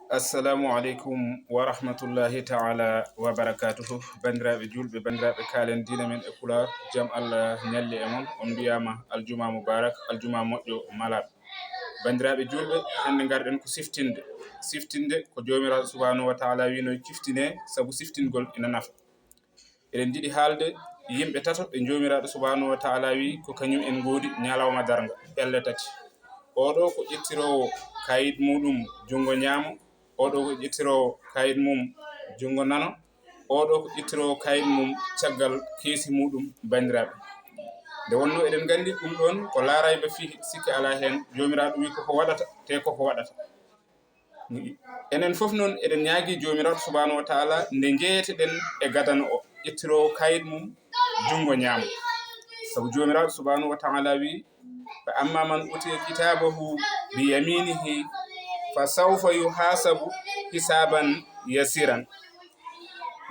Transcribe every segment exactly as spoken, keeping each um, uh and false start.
Assalamu aleykum wa rahmatullahi taala wa barakatuhu. Bandiraɓe julɓe, bandiraɓe kaalen diina men e pulaar, jam Allah ñalli e mon. On mbiyama aljuma mubarak, aljuma moƴƴo malaat. Bandiraɓe julɓe, hannde ngarɗen ko siftinde. Siftinde ko Joomiraaɗo subhanahu wa taala wino ciftine, sabu siftingol ina nafa. Eɗen njiɗi haalde yimɓe tato ɓe Joomiraaɗo subhanahu wa taala wi ko kañum en ngoodi ñalawma darnga, pelle tati. Oɗo ko ƴettiroowo kayit muɗum junngo ñaamo, oɗo ko ƴettiroowo kayit mum junngo nano, oɗo ko ƴettiroowo kayit mum caggal keesi muɗum. Bandiraɓe, nde wonno eɗen nganndi ɗum ɗon ko laarayba fii, sikke alaa heen. Joomiraaɗo wi koko waɗata, te koko waɗata. Enen fof noon eɗen ñaagi Joomiraaɗo subhanahu wa taala nde njeyeteɗen e gadano o, ƴettiroowo kayit mum junngo ñaamo. Sabu Joomiraaɗo subhanahu wa taala wi, "Fa amma man utiya kitabahu bi yaminihi, fa sawfa yuhasabu hisaban yasiran,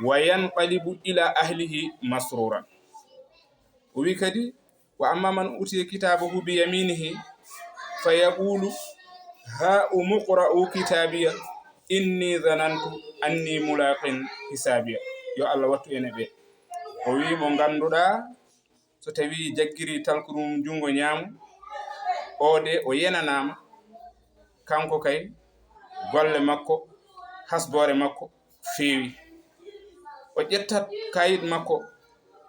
wa yanqalibu ila ahlihi masruran." O wi kadi, "Wa amma man utiya kitabahu bi yaminihi, fa yaqulu, ha umuqra'u kitabiya, inni zanantu anni mulaqin hisabiya." Yo Allah wattu en e ɓe. O wi, mo ngannduɗaa so tawi jaggiri talkuru mum junngo ñaamo, o de o yenanaama, kanko kay golle makko, hasboore makko feewi. O ƴettat kayit makko,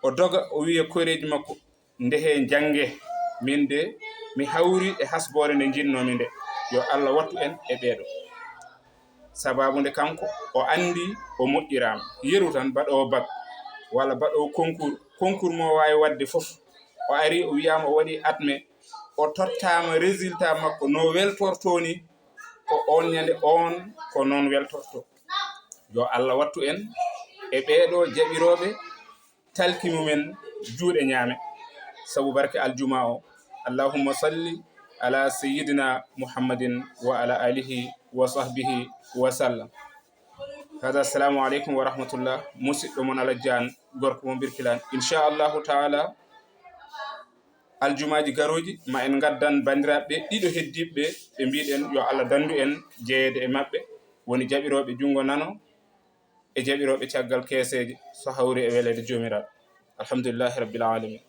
o doga, o wiya koreeji makko, "Ndehee, njannge, min de mi hawri e hasboore nde njinnoomi nde." Yo Allah wattu en e ɓeeɗo. Sababu nde kanko o anndi o moƴƴiraama. Yeru tan baɗoowo bak walla baɗoowo concours, concours mo waawi waɗde fof, o ari o wiyaama o waɗi admis, o tottaama résultat makko no weltortoo ni, ko oon ñande oon ko noon weltortoo. Yo Allah wattu en e ɓeeɗo jaɓirooɓe talki mumen juuɗe ñaame, sabu barke aljuma o. Allahumma salli ala sayyidina Muhammadin wa ala alihi wa sahbihi wa sallam. Hada, assalamu aleykum wa rahmatullah. Musidɗo mon Alhaji Aan, gorko mo Birkilaan. Inchallahu taala, aljumaaji garooji ma en ngaddan banndiraaɓe ɓe ɗiɗo heddiiɓe ɓe, ɓe mbiɗen yo Allah danndu en jeyeede e maɓɓe, woni jaɓirooɓe junngo nano e jaɓirooɓe caggal keeseeje, so hawri e weleede Joomiraaɗo. Alhamdulillahi rabbil alamin.